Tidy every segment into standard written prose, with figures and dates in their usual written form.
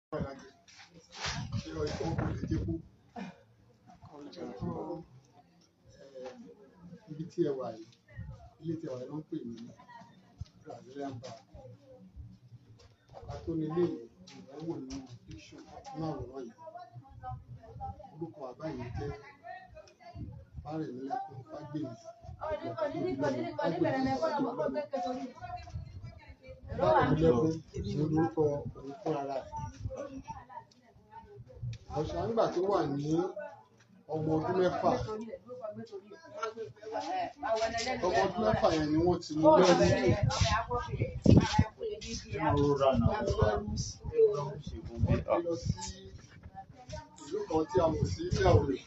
Ṣé ọkọ̀ kò lè jẹ́kú? Ibi tí ẹ wà yìí, ilé tí ẹ wà yìí ló ń pè ní Brazilian Bar. Bàbá tó ní ilé yìí ni ẹ̀ ń wò nínú picture, nínú àwòrán yìí. Orúkọ bàbá yìí jẹ́ Fárẹ̀mílẹ́kún Fágbèmí. Fárẹ̀mílẹ́kún ní orúkọ òun fúnra rẹ̀. Ọ̀sán nígbà tó wà ní ọmọ ọdún mẹ́fà. Ọmọ ọdún mẹ́fà yẹn ni wọ́n ti mú lẹ́rú. Wọ́n ti lọ sí ìlú kan tí a mọ̀ sí Dahomey.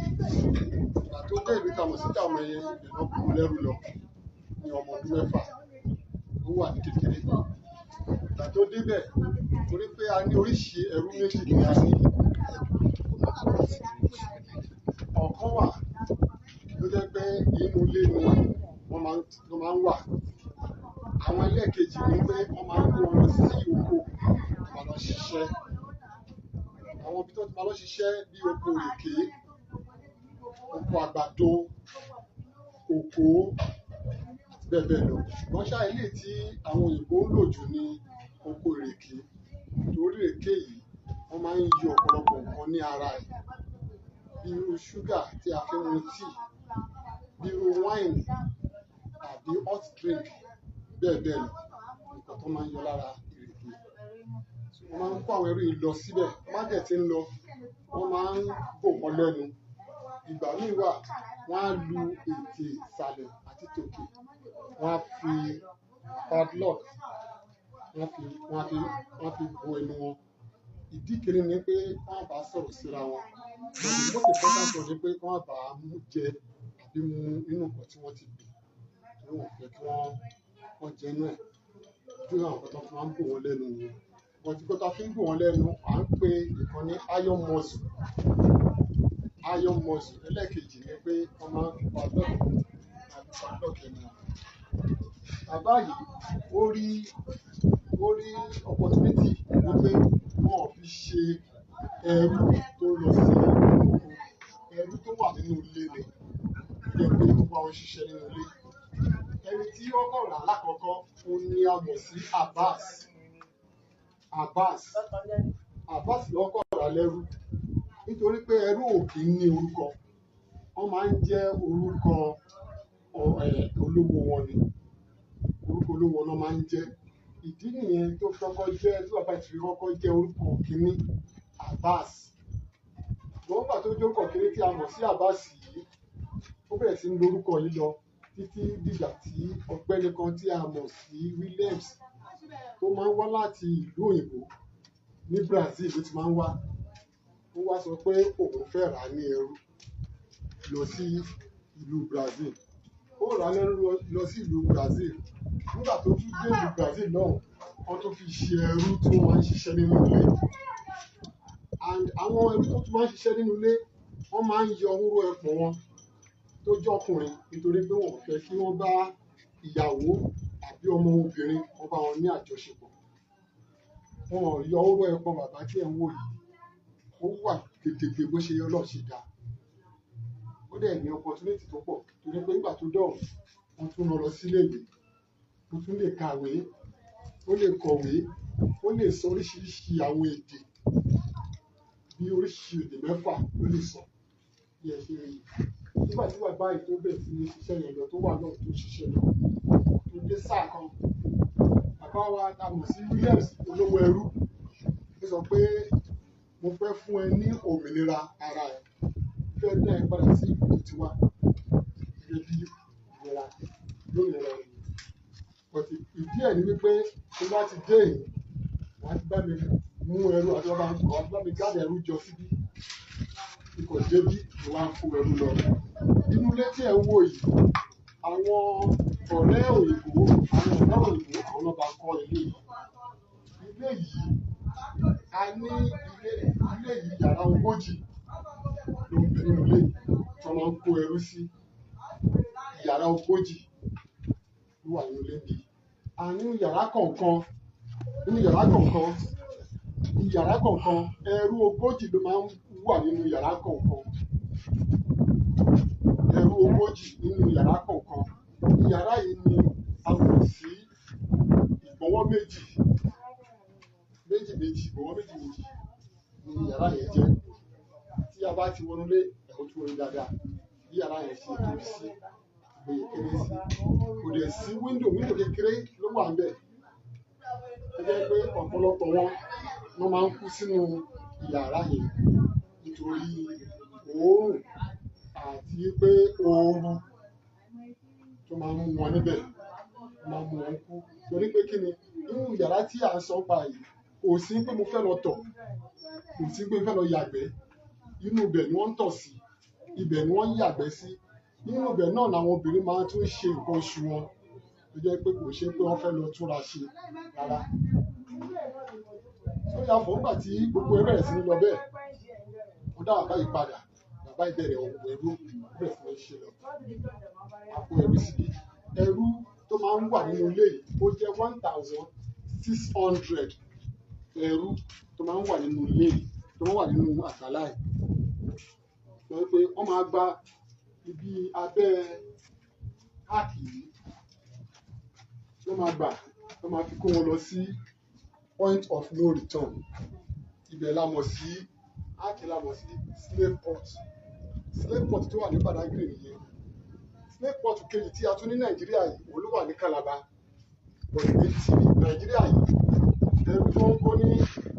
Ìgbà tó dé ìlú tí a mọ̀ sí Dahomey yẹn, ibẹ̀ náà kó lẹ́rú lọ ní ọmọ ọdún mẹ́fà. Ó wà ní kékeré. Ìgbà tó débẹ̀, torí pé a ní oríṣi ẹrú méjì ní a ní. Ọ̀kan wà tó jẹ́ pé inú ilé ni wọ́n máa ń wà. Àwọn ẹlẹ́ẹ̀kejì ni pé wọ́n máa ń kó wọn lọ sí oko máa lọ ṣiṣẹ́. Àwọn ibi tó ti máa lọ ṣiṣẹ́ bí oko ìrèké, oko àgbàdo, kòkó àti bẹ́ẹ̀ bẹ́ẹ̀ lọ. Ṣùgbọ́n ṣá eléyìí tí àwọn òyìnbó ń lò jù ni oko ìrèké. Torí ìrèké yìí, wọ́n máa ń yọ ọ̀pọ̀lọpọ̀ nǹkan ní ara ẹ̀. Bí irú ṣúgà tí a fi ń mu tíì, bí irú wáìnì àbí hot drink bẹ́ẹ̀ bẹ́ẹ̀ lọ. Nǹkan tó máa ń yọ lára ìrèké. Wọ́n máa ń kó àwọn ẹrú yìí lọ síbẹ̀. Wọ́n bá dẹ̀ tí ń lọ, wọ́n máa ń bò wọ́n lẹ́nu. Ìgbà míì wà, wọ́n á lu ètè ìsàlẹ̀ àti tòkè. Wọ́n á fi padlock, wọ́n á fi bo ẹnu wọn. Ìdí kìíní ni pé kí wọ́n má bàa sọ̀rọ̀ síra wọn. But the most important one ni pé kí wọ́n má bàa mú jẹ àbí mu nínú nǹkan tí wọ́n ti gbìn. Torí wọn ò fẹ́ kí wọ́n jẹ inú ẹ̀. Torí àwọn nǹkan tó fi máa ń bò wọ́n lẹ́nu nìyẹn. But nǹkan tí a fi ń bò wọ́n lẹ́nu, à ń pè ìkan ní iron muzzle. Iron muzzle. Ẹlẹ́ẹ̀kejì ni pé wọ́n máa ń fi padlock ẹnu wọn. Bàbá yìí ó rí opportunity wípé wọn ò fi ṣe ẹrú tó lọ sí oko. Ẹrú tó wà nínú ilé ni. Tó jẹ́ pé ó bá wọn ṣiṣẹ́ nínú ilé. Ẹni tí ó kọ́ rà lákọ̀ọ́kọ́, òun ni a mọ̀ sí Abbas. Abbas. Abbas ló kọ́ rà lẹ́rú. Nítorí pé ẹrú ò kí ń ní orúkọ. Wọ́n máa ń jẹ́ orúkọ olówó wọn ni. Orúkọ olówó wọn ló máa ń jẹ́. Ìdí nìyẹn tó fi kọ́kọ́ jẹ́, tí bàbá yìí fi kọ́kọ́ jẹ́ orúkọ kìíní, Abbas. Ṣùgbọ́n nígbà tó jẹ́ orúkọ kìíní tí a mọ̀ sí Abbas yìí, ó bẹ̀rẹ̀ sí ní lo orúkọ yìí lọ títí dìgbà tí ọ̀gbẹ́ni kan tí a mọ̀ sí Williams tó máa ń wá láti ìlú òyìnbó ní Brazil ló ti máa ń wá. Ó wá sọ pé òun fẹ́ rà á ní ẹrú lọ sí ìlú Brazil. Ó rà á lẹ́rú lọ sí ìlú Brazil. Nígbà tó tún dé ìlú Brazil náà, wọ́n tún fi ṣe ẹrú tí wọ́n máa ń ṣiṣẹ́ nínú ilé. And àwọn ẹrú tó tún máa ń ṣiṣẹ́ nínú ilé, wọ́n máa ń yọ hóró ẹpọ̀n wọn tó jẹ́ ọkùnrin nítorí pé wọn ò fẹ́ kí wọ́n bá ìyàwó àbí ọmọ obìnrin wọ́n bá wọn ní àjọṣepọ̀. Wọn ò yọ hóró ẹpọ̀n bàbá tí ẹ̀ ń wò yìí. Ó wà gedegbe bó ṣe yẹ Ọlọ́run ṣe dá. Ó dẹ̀ ní opportunity tó pọ̀ torí pé nígbà tó dọ̀hùn, wọ́n tún rán lọ sí ilé ìwé. Ó tún lè kàwé, ó lè kọ̀wé, ó lè sọ oríṣiríṣi àwọn èdè. Bí oríṣiríṣi èdè mẹ́fà ló lè sọ. Bí ẹ ṣe rí i. Nígbà tí bàbá yìí tó bẹ̀rẹ̀ sí ní ṣiṣẹ́ yẹn lọ, tó wà lọ́hùn tó ṣiṣẹ́ lọ, tó dé sáà kan, bàbá wa ta mọ̀ sí Williams olówó ẹrú. Ó sọ pé mo fẹ́ fún ẹ ní òmìnira ara ẹ. Mo fẹ́ dá ẹ padà sí ìlú tó ti wá. Gẹ́gẹ́ bí ìnira lómìnira ẹni. But ìdí ẹ̀ ni wípé tí bá ti dé yìí, wàá ti bá mi mú ẹrú àti wàá bá mi gather ẹrú jọ síbí. Ikọ̀ débí ni wàá kó ẹrú lọ. Inú ilé tí ẹ̀ ń wò yìí, àwọn ọ̀rẹ́ òyìnbó, àwọn ọ̀gá òyìnbó, àwọn náà bá kọ́ ilé yìí. Ilé yìí, a ní ilé, ilé yìí yàrá ogójì ló ń bẹ nínú ilé yìí tí wọ́n máa ń kó ẹrú sí. Yàrá ogójì ló wà nínú ilé yìí. A ní yàrá kọ̀ọ̀kan. Nínú yàrá kọ̀ọ̀kan, yàrá kọ̀ọ̀kan, ẹrú 40 ló máa ń wà nínú yàrá kọ̀ọ̀kan. Ẹrú 40 nínú yàrá kọ̀ọ̀kan. Yàrá yìí ni a mọ̀ sí ìgbọ̀nwọ́ méjì méjì méjì, ìgbọ̀nwọ́ méjì méjì ni yàrá yẹn jẹ́. Tí a bá ti wọnú ilé, ẹ̀rọ tó rí dáadáa bí yàrá yẹn ṣe tóbi sí, bóyá kéré sí. Kò dẹ̀ sí window, window kékeré ló wà níbẹ̀. Ó jẹ́ pé ọ̀pọ̀lọpọ̀ wọn wọ́n máa ń kú sínú yàrá yẹn nítorí òórùn àti pé ooru tó máa ń mú wọn níbẹ̀ máa ń mú wọn kú. Torí pé kí ni, nínú yàrá tí à ń sọ pa yìí, kò sí pé mo fẹ́ lọ tọ̀, kò sí pé mo fẹ́ lọ yàgbẹ́. Inú ibẹ̀ ni wọ́n ń tọ̀ sí, ibẹ̀ ni wọ́n ń yàgbẹ́ sí. Nínú ibẹ̀ náà làwọn obìnrin máa tún ṣe nǹkan oṣù wọn, tó jẹ́ pé kò ṣe pé wọ́n fẹ́ lọ túnra ṣe rárá. Tó yà fún ìgbà tí gbogbo ẹ bẹ̀rẹ̀ sí ní lọ bẹ́ẹ̀, wọ́n dá bàbá yìí padà. Bàbá yìí bẹ̀rẹ̀ òwò ẹrú, bẹ̀rẹ̀ sí ní ṣe lọ. A kó ẹrú síbí. Ẹrú tó máa ń wà nínú ilé yìí, ó jẹ́ 1,600 ẹrú tó máa ń wà nínú ilé yìí, tó máa ń wà nínú àgbàlá yìí. Torí pé wọ́n máa gba ibi abẹ́ áàkì yìí, wọ́n máa gbà, wọ́n máa fi kó wọn lọ sí point of no return. Ibẹ̀ la mọ̀ sí, áàkì la mọ̀ sí slave port. Slave port tó wà ní Badagry nìyẹn. Slave port kejì tí a tún ní Nàìjíríà yìí, òun ló wà ní Calabar. But ní ti Nàìjíríà yìí, ẹrú tó ń kó ní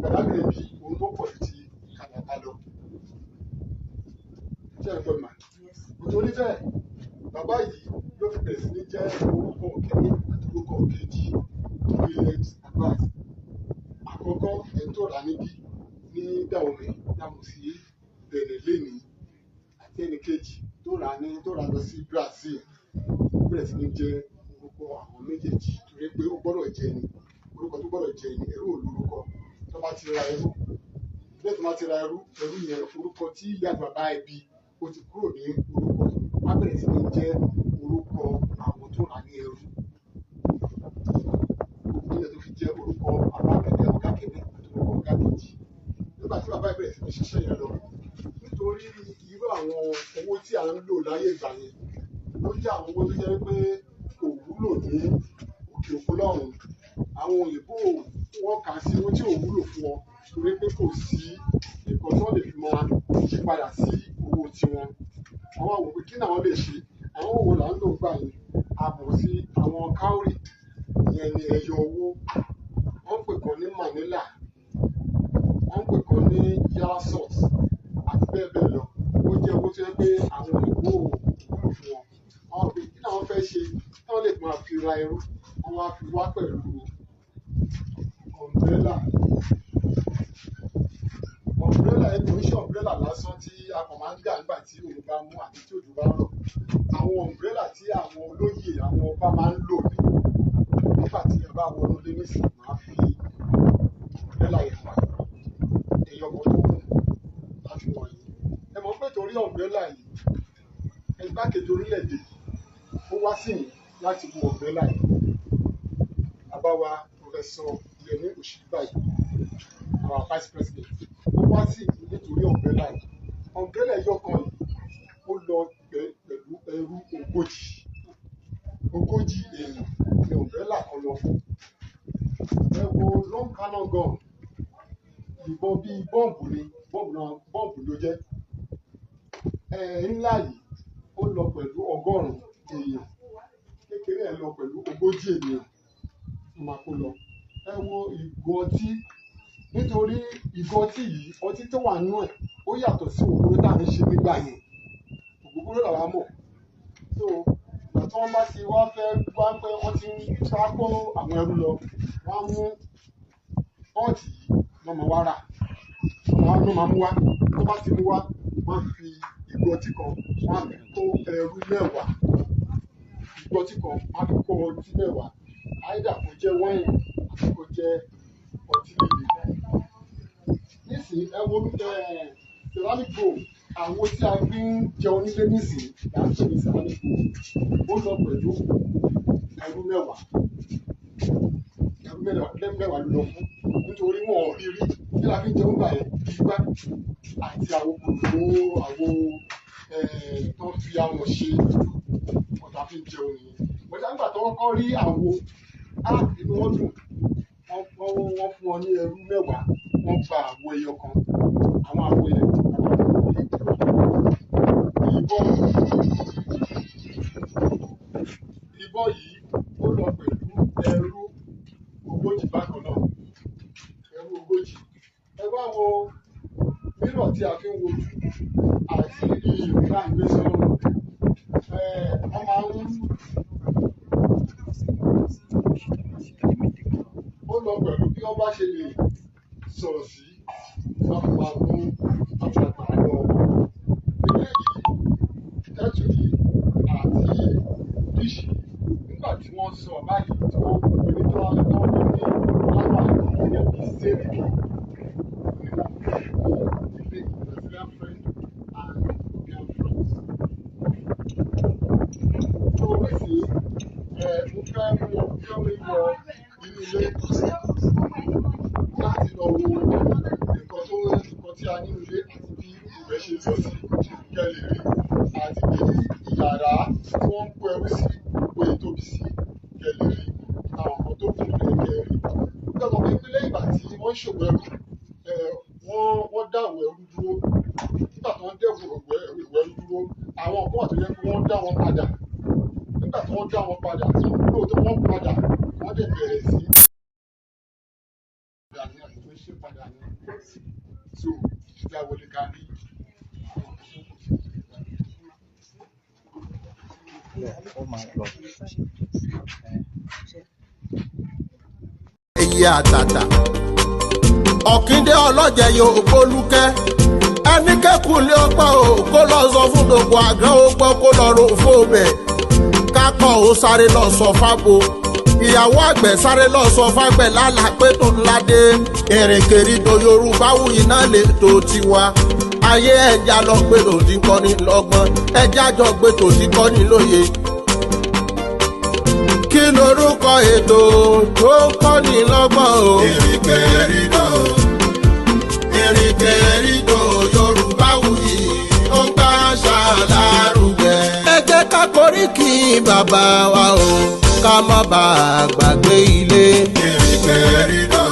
Badagry bí òun tó pọ̀ ju ti Calabar lọ. Ṣé ẹ gbọ́ mà? Nítorí bẹ́ẹ̀, bàbá yìí ló fi bẹ̀rẹ̀ sí ní jẹ́ orúkọ kìíní àti orúkọ kejì Williams Abbas. Àkọ́kọ́ ẹni tó rà níbí ní Dahomey, dáhùn sí Benin lénìí, àti ẹni kejì tó rà ní tó rà lọ sí Brazil. Ó bẹ̀rẹ̀ sí ní jẹ́ orúkọ àwọn méjèèjì torí pé ó gbọ́dọ̀ jẹ́ ni, orúkọ tó gbọ́dọ̀ jẹ́ ni. Ẹrú ò lórúkọ. Tó bá ti ra ẹrú, bẹ́ẹ̀ tó bá ti ra ẹrú, ẹrú yẹn orúkọ tí ìyá bàbá ẹ bí ó ti kúrò ní orúkọ, wọ́n á bẹ̀rẹ̀ sí ní jẹ́ orúkọ àwọn tó rà ní ẹrú. Ìyẹn tó fi jẹ́ orúkọ bàbá kẹ́kẹ́, ọ̀gá kẹ́kẹ́ àti orúkọ ọ̀gá kejì. Nígbà tí bàbá yìí bẹ̀rẹ̀ sí ní ṣiṣẹ́ yẹn lọ, nítorí irú àwọn owó tí à ń lò láyé ìgbà yẹn, ó jẹ́ àwọn owó tó jẹ́ pé kò wúlò ní òkè òkun lọ́hùn. Àwọn òyìnbó wọ́n kà á sí owó tí ò wúlò fún wọn torí pé kò sí nǹkan tí wọ́n lè fi máa yí padà sí owó tiwọn. Wọ́n wá wò pé kí ni àwọn lè ṣe. Àwọn owó là ń lò nígbà yẹn, a mọ̀ sí àwọn cowrie, ìyẹn ni ẹyọ owó. Wọ́n ń pè kan ní Manila, wọ́n ń pè kan ní Yarasot àti bẹ́ẹ̀ bẹ́ẹ̀ lọ. Ó jẹ́ owó tó jẹ́ pé àwọn òyìnbó ò wúlò fún wọn. Wọ́n wá pé kí ni àwọn fẹ́ ṣe tí wọ́n lè máa fi ra ẹrú. Wọ́n wá fi wá pẹ̀lú umbrella. Umbrella yẹn kò ń ṣe umbrella lásán tí a kàn máa ń gà nígbà tí òòrùn bá mú àti tí òjò bá ń rọ̀. Àwọn umbrella tí àwọn olóyè, àwọn ọba máa ń lò ní. Nígbà tí ẹ bá wọnú ilé nísìnyí, màá fi umbrella yẹn wá. Ẹyọ kan tó kù láti wọ̀nyí. Ẹ mọ̀ pé torí umbrella yìí, igbákejì orílẹ̀-èdè ó wá sí yìí láti wo umbrella yìí. Bàbá wa Professor Yemi Osinbajo, our vice president, ó wá sí yìí nítorí umbrella yìí. Umbrella ẹyọ kan yìí, ó lọ pẹ̀lú ẹrú 40. 40 èèyàn ni umbrella kan lọ fún. Ẹ wo long cannon gun, ìbọn bíi bọ́ǹbù ni, bọ́ǹbù náà, bọ́ǹbù ló jẹ́. Ẹ ńlá yìí ó lọ pẹ̀lú 100 èèyàn. Kékeré ẹ̀ lọ pẹ̀lú 40 ènìyàn ló máa kó lọ. Ẹ wo ìgò ọtí, nítorí ìgò ọtí yìí, ọtí tó wà nínú ẹ̀ ó yàtọ̀ sí ògógóró tí à ń ṣe nígbà yẹn. Ògógóró làwa mọ̀. So ìgbà tí wọ́n bá ti wá fẹ́ wá pé wọ́n ti ń wá kó àwọn ẹrú lọ, wọ́n á mú pọ́ọ̀tì yìí lọ́ máa wá rà. Wọ́n á máa mú wá. Tó bá ti mú wá, wọ́n á fi ìgò ọtí kan, wọ́n á fi kó ẹrú mẹ́wàá. Ìgò ọtí kan, wọ́n á fi kó ọtí mẹ́wàá. Either kó jẹ́ wáìnì àti kó jẹ́ ọtí líle. Nísìnyí, ẹ wo ceramic bowl, àwo tí a fi ń jẹun nílé nísìnyí, là ń pè ní ceramic bowl. Ó lọ pẹ̀lú ẹrú mẹ́wàá. Ẹrú mẹ́wàá ló lọ fún, nítorí wọn ò rí rí. Kí la fi ń jẹun gbà yẹn? Igbá àti àwo kòkó, àwo tó ń fi amọ̀ ṣe, ọ̀tá fi ń jẹun nìyẹn. Bọ́jà nígbà tó wọ́n kọ́ rí àwo, á inú wọn dùn, wọ́n fún wọn ní ẹrú 10, wọ́n gba àwo ẹyọ kan. Àwọn àwo yẹn, ìbọn yìí ó lọ pẹ̀lú ẹrú 40 bákan náà, ẹrú 40. Ẹ wá wo mírọ̀ tí a fi ń wojú àti iyùn tá à ń gbé sọ́rùn. Wọ́n máa ń ó lọ pẹ̀lú bí wọ́n bá ṣe lè sọ̀rọ̀ sí wọ́n fi máa mú àwọn àgbà lọ. Eléyìí, tẹ́tù yìí àti díṣì, nígbà tí wọ́n sọ báyìí tí wọ́n pè ní tọ́lá tó ń ní láwọn àgbà gẹ́gẹ́ bí sẹ́ríkì ni wọ́n fi kún ilé Brazilian friend and European friends. Tó o nísìnyí, mo fẹ́ mú ọ kí ó rí wọ inú ilé láti lọ wo nǹkan tó nǹkan tí a ní ilé àti bí ibẹ̀ ṣe lọ sí kẹ́ lè rí, àti bí ìyàrá tí wọ́n ń kó ẹrú sí bóyá tóbi sí kẹ́ lè rí, àwọn nǹkan tó kù lè kẹ́ rí. Nígbà pé lẹ́yìn ìgbà tí wọ́n ṣòwò ẹrú, wọ́n dá òwò ẹrú dúró. Nígbà tí wọ́n dá òwò ẹrú dúró, àwọn nǹkan wà tó jẹ́ pé wọ́n dá wọn padà. Nígbà tí wọ́n dá wọn padà, lóòótọ́ wọ́n padà, wọ́n dẹ̀ bẹ̀rẹ̀ sí padà ní àti tó ṣe padà ní. So ìjà wọlé ká rí àwọn nǹkan tó kù sí ìgbà. Ẹyẹ àtàtà ọ̀kíndé ọlọ́jẹ̀ yóò gbólúkẹ́ ẹni kẹ́kùnlé ọgbọ́n o kó lọ sọ fún gbogbo àgán ó gbọ́ kó lọ ro fóòbẹ̀ kákọ́ ó sáré lọ sọ fábo ìyàwó àgbẹ̀ sáré lọ sọ fágbẹ̀ lálàá pé tó ńlá dé èrèkèrìdò Yorùbá wuyì náà lè tó tiwa ayé ẹja lọ gbé tòtí kọ́ni lọ́gbọ́n ẹja jọ gbé tòtí kọ́ni lóye. Kí lorúkọ ètò tó kọ́ni lọ́gbọ́n o? Èrìkèrìdò, Èrìkèrìdò Yorùbá wuyì ó ń gbà ṣá lárugẹ. Ẹ jẹ́ ká koríki bàbá wa o, ká má bàa gbàgbé ilé. Èrìkèrìdò.